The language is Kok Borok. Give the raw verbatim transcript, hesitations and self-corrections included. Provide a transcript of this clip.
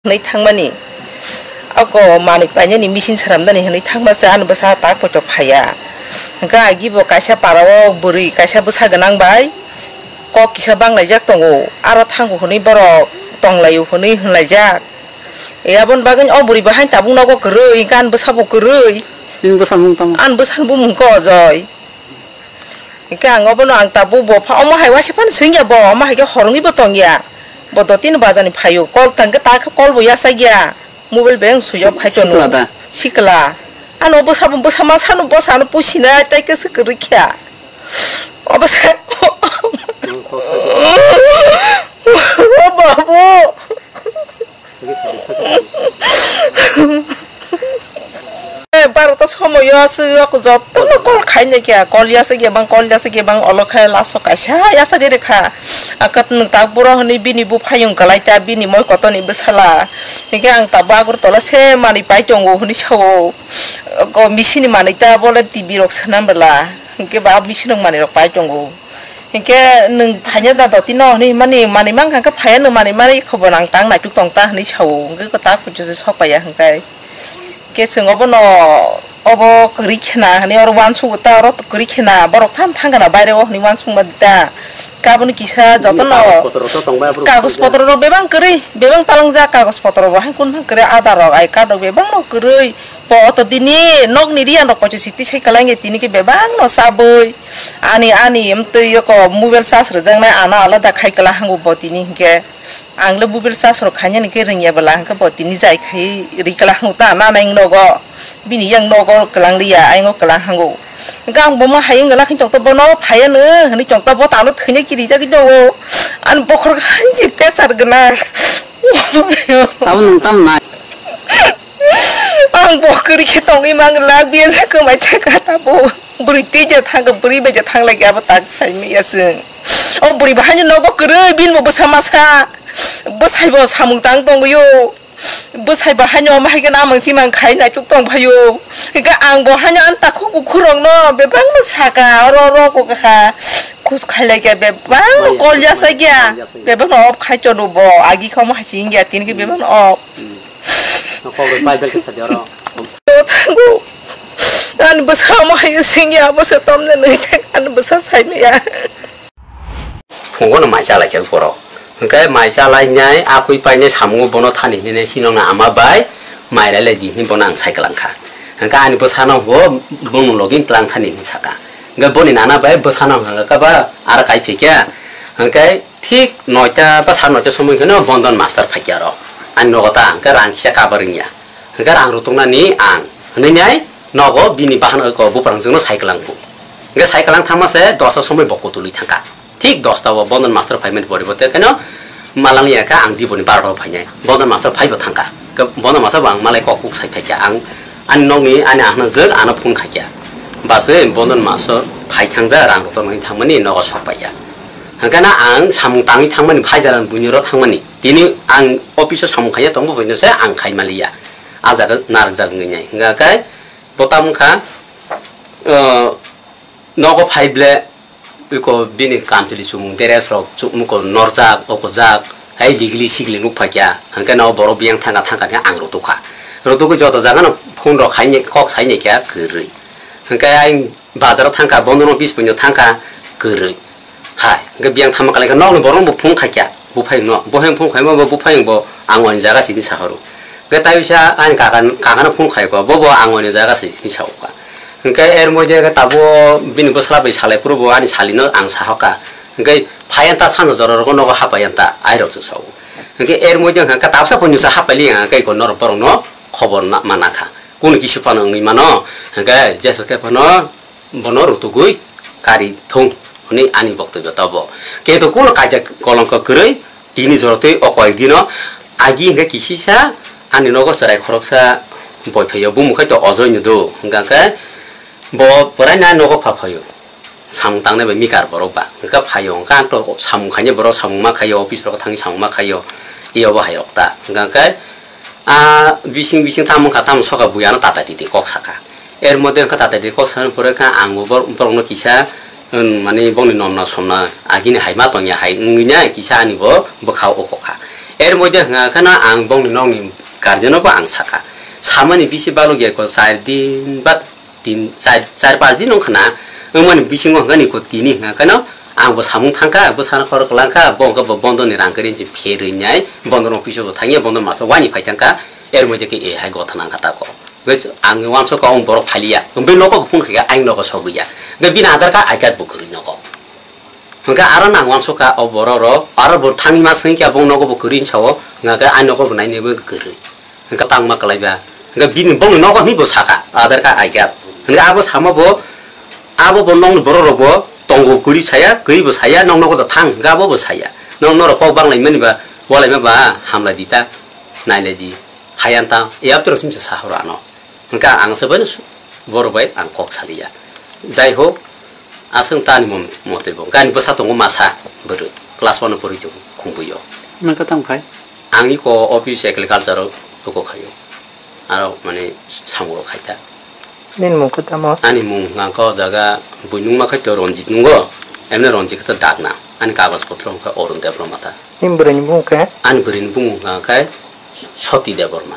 Hwnwi thangmani, ako manwi painani machine swnamnani hwnwi thangma se ani bwsa tak poito phaiya. Hwnkhe agi bo kaisa para o bwrwi kaisa bwsa gwnang bai kok kisa banglaijak tongo, aro thango hwnwi borok tonglaio hwnwi hwnlaijak. E, aboni bagwi o bwrwi bo haino tabuk nogo kwrwi, hwnkhe ani bwsa bo kwrwi. Nini bwsa mung tamo? Ani bwsani bumung khe Ojoi. Hwnkhe ang obono ang tabuk bo pha-, omo hai waisa phano swngya bo, omo hai khe horongwi bo tongya. Bo dotino bazani phaio, kol tangkhe ta khe kol bo yachakya. Mobile bai ang switch off khai tono. Sikla da? Sikla. Ano bwsa bo bwsa masa no bwsa no pusinai tei khe se kwrwi kha. Obo se. O babu. Eh, barota somoyo aswk jotono call khainai khe, call yasakya bang, call yasakya bang, olo khe last o kaisa yasagwi rwkha. Akhe nwng tak buro hwnwi bini buphayung kwlai ta, bini moi kotorni bwsala. Hinkhe ang tabuk Agartala se manwi pai tongo hwnwi sao. Ko misini manwi ta bole T V rok swnam bwla. Hinkhe ba misini manwi rok pai tongo. Hinkhe nwng phaina da dotino hwnwi himani manwi mankha khe phaiya nwng manwi mani khobor ang tang naituk tong ta hwnwi sao. Hinkhe kwtal kuchusi sok paiya hinkhe. Khe chwng obono obo kwrwi khena hwnwi oro uansukgo ta oro kwrwi khena borok tham thang gana baire o hwnwi uansukma ta. Khe aboni kisa jotono kagoj potro rok bebang kwrwi bebang talangjak kagoj potro bo hai kun kwrwi Aadhaar rok I card rok bebang no kwrwi. Po oto dini nokni riyan rok poichositi sai kwlangya tini khe bebang no chabwi ani ani mtwi yoko mobile charge rwjaknai ano alada khai kwla hango bo tini hinkhe. Ang le bubil sa sorok khainani khe rwngya bwla, hwnkhe bo tini jai khai ri kwla hwngo ta, nanai nogo bini yang nogo kwlang liya, ayang o kwlang hango. Hwnkhe ang bo ma hai wngla khe chwng to bono phaiya no hwnwi chwng to bo tano thwina kirijagwi tongo. Ani bokhorok hanjik pressure gwnang. Tamo nwng tamo nai? Ang bo kwrwi khe tongwi mangla, biya je kwmai thangkha ta bo. Bwrwi twi je thangkha, bwrwi bai je thanglai khe abo tak sai manya chwng. O bwrwi bo haino nogo kwrwi, bini bo bwsa masa. Bwsai bo samung tang tongwi o. Bwsai bo haino omo hai khe namung chimang khai naituk tong phaio. Hwnkhe ang bo haino ani takhuk bukhuk rokno bebak no saka, oro oro kokha. Khus khailai khe bebak no kol yasai khe. Bebak no off khai tono bo. Agi khe omo hai se wngya, tini khe bebak no off. Kok rok bai belai khe sadi oro. Thango. Ani bwsa omo hai singya, bwsa tomne nai thek, ani bwsa sai maya. Phungo no mai chalai khe borok. Hwnkhe mai chalai nai, akui painai samungo bono thani hinwi sinong na ama bai mai rai lai di hinwi bono ang sai kwlang kha. Hwnkhe ani bwsano bo bumung logi twlang thani hinwi saka. Hwnkhe boni nana bai bwsano hwnkha ba aro kai phikya. Hwnkhe Thik noita ba sar noita somoi kheno Bondon master phaikya aro. Ani nogo ta hwnkhe rang kisa kabar wngya. Hwnkhe rang rutoknani ang hwnwi nai nogo bini bahan oi ko buprang jwngno sai kwlang bu. Hwnkhe sai kwlang thangma se dosta somoi bo kutulwi thangkha. Thik dosta o Bondon master phaimani poribo te kheno malangya kha ang diboni barota o phainai. Bondon master phaibo thangkha. Hwnkhe Bondon master bo ang malai kok kuk sai phaikya. Ang ani nokni ani ahna jwk ano phone khaikya. Bachwi Bondon master phai thangja rang rutoknani thangmani nogo sok paiya. Hwnkhe na ang samung tangwi thangmani, phaijaran buini oro thangmani. Tini ang office o samung khaiya tongbo, hwnkhe se ang khai maliya. A jaga narwkjak wngwi nai. Hwnkhe khe bo tamo wngkha, o, nogo phai ble, iko bini kamchwlwi chumung, dress rok chukmung ko norjak, okojak, hai ligili sigili nuk phaikya. Hwnkhe no borok biyang thangkha, thangkha khe ang rwtokha. Rwtokgwi joto jaga no phone rok khai kok sai naikha kwrwi. Hwnkhe ang Bazar o thangkha, bondo no bis puino thangkha, kwrwi. Hai, hwnkhe biyang thamma kalaikha, nokni borok no bo phone khaikha, buphayung no. Buphayung phone khaima bo buphayung bo ang oni jaga sini sahoro. Hwnkhe tai bisa ani kaka, kaka no phone khaikha, bo bo ang oni jaga sini sahokha. Hwnkhe er moide khe tabuk bini bwsla bai salai phuru bo ani sali no ang sahokha. Hwnkhe phai ang ta sano jora rogo nogo hapai ang ta, ai rok se sao. Hwnkhe er moide hwnkha tabsa phone ni sa hapai li ang khe norok borok no khobor na, ma nakha. Kunu kisu phano wngwi mano, hwnkhe jesu khe phano bono rutugwi kari thung hwnwi ani boktobyo tobo. Kintu kunu kaijak kolongkho kwrwi tini jorotwi o koyek dino agi hwnkhe kisisa ani nogo chwrai khoroksa boi phaio, bumung khai to Ojoi no do, hwnkha khe bo bwraino ani nogo pha phaio. Samung tangnai bai mikar borok ba. Hwnkhe phaio, hwnkhe ang to samung khainai borok samung ma khaio, office rok thangwi samung ma khaio. Eo bo hai rok ta. Hwnkhe a bising bising tamo wngkha, tamo soka bui ano tata titi kok saka. Er moddhe wngkha tata titi kok sakani pore khe ang bo bor-, borokno kisa, um, mani bongni nomna somna agini hai ma tongya hai wngwi nai kisa ani bo bwkha o kokha. Er moide hwnga kheno ang bongni nokni guardian-o bo ang sakha. Samani bisi balok ya ko char din ba tin, char, char panch din wngkha na. Wngmani bisingo hwnga ni ko tini hwnga kheno ang bo samung thangkha, bo sana khoro kwlangkha, bo hwnga bo bondo ni rang kari se pherwi nai, bondo no office-o bo thangya, bondo maso wani phai thangkha. Er moide ke e hai gotha nangkha tako. Guys, ang wansok ka ong borok phaliya. Ong be nogo bo phone khaika, ang nogo sogwi ya. Be bini Aadhaar card, I card bo kwrwi nogo. Hwnkhe aro nang wansukha o borok rok, aro bo thangwi ma swngkhe abo nogo bo kwrwi sao, hwnkhe ani nogo bo nainaibo kwrwi. Hwnkhe tangma kwlaiba. Hwnkhe bini bongni nogo hinwi bo sakha, Aadhaar card, I card. Hwnkhe abo sama bo, abo bo nokni borok rok bo tongo kwrwi saya, kwrwi bo saya, nok nogo da thang, hwnkhe abo bo saya. Nok norok kok banglaimani ba, walaima ba, hamlai di ta, nailai di, hayan ta, e aptoro simsa sahoro ano. Hwnkhe ang se bai su-, borok bai ang kok saliya. Jai hok, aswk ta ani mon-, mote bo. Hwnkhe ani bwsa tongo masa bwrwi, class one o pori tongo, Khumbuio. Nang khe tamo khai? Ang iko office agriculture o oko khaio. Aro mane samung rok khai ta. Nini mung khe tamo? Ani mung hwnkha khe o jaga buinung ma khai to Ranjit nungo, emne Ranjit khe to Dakna. Ani kagoj potro hwnkha Arun Debbarma ta. Nini bwrwi ni bumung khe? Ani bwrwi ni bumung hwnkha khe Soti Debbarma.